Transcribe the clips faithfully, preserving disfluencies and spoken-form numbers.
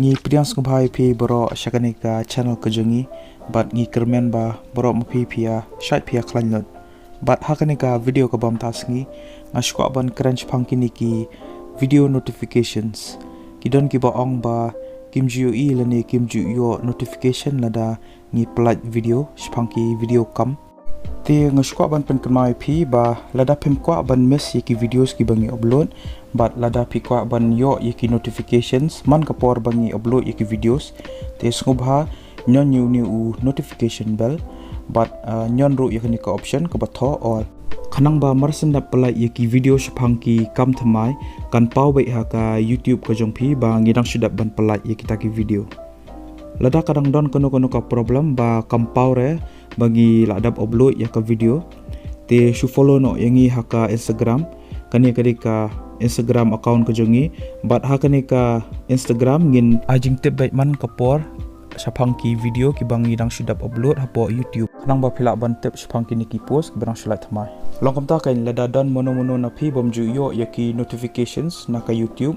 Ngi pdiang sngewbha ïa phi baroh sha kane ka channel ka jong ngi, bad ngi kyrmen ba baroh ma phi phi ïa shait phi ïa khlaiñ lut. Bad ha kane ka video kaba mynta sngi, nga shu kwah ban kren shaphang kine ki video notifications. Ki don kiba ong ba kim ju ïohi lane kim ju ïoh notification lada ngi pyllait video shaphang ki video kam. Te nga shu kwah ban pynkynmaw ïa phi ba lada phim kwah ban miss ïa ki videos kiba ngi upload, bad lada phi kwah ban ïoh ïa ki notifications man ka por ba ngi upload ïa ki videos, te sngewbha ñion ïa une u notification bell, bad, ah, ñion ruh ïa kane ka option kaba thoh all. Khnang ba mar shen dep pyllait ïa ki video shaphang ki kam thymmai, kan paw beit ha ka YouTube ka jong phi ba ngi dang shu dep ban pyllait ïa kita ki video. Lada ka dang don kano kano ka problem ba kam paw re ba ngi lah dep upload ïa ka video, te shu follow noh ïa ngi ha ka Instagram. Kane ka dei ka Instagram account ka jong ngi. Bad ha kane ka Instagram ngin ai jingtip beit man ka por shaphang ki video kiba ngi dang shu dep upload hapoh YouTube, khnang ba phi lah ban tip shaphang kine ki post kiba dang shu lait thymmai. Long kumta kein, lada don mano mano na phi bym ju ïoh ïa ki notifications na ka YouTube,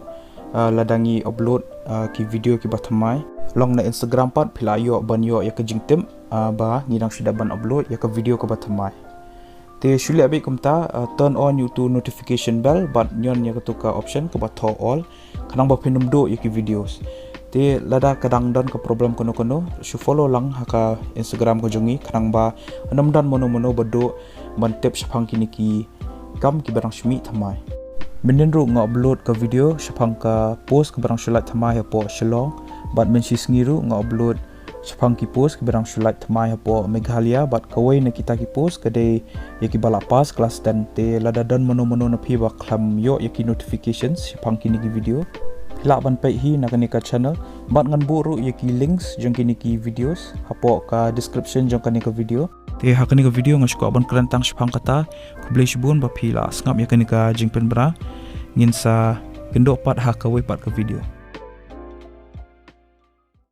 ah, lada ngi upload, ah, ki video kiba thymmai, long na Instagram pat phi lah ïoh ban ïoh ïa ka jingtip, ah, ba ngi dang shu dep ban upload ïa ka video kaba thymmai. Te shu leh beit kumta, ah, turn on ïa utu notification bell bad ñion ïa katu ka option kaba thoh all, khnang ba phin ym duh ïa ki videos. Te lada ka dang don ka problem kano kano, shu follow lang ha ka Instagram ka jong ngi, khnang ba ym don mano mano ba duh ban tip shaphang kine ki kam kiba dang shu mih thymmai. Mynhynnin ruh nga upload ka video shaphang ka post kaba dang shu lait thymmai hapoh Shillong, bad mynshisngi ruh nga upload shaphang ki post kiba dang shu lait thymmai hapoh Meghalaya, bad kawei na kita ki post ka dei ïa kiba la pass class ten. Te lada don mano mano na phi ba khlem ïoh ïa ki notifications shaphang kine ki video, phi lah ban peit hi na kane ka channel, bad ngan buh ruh ïa ki links jong kine ki videos hapoh ka description jong kane ka video. Te ha kane ka video nga shu kwah ban kren tang shaphang kata. Khublei shibun ba phi la sngap ïa kane ka jingpynbna. Ngin sa kynduh pat ha kawei pat ka video.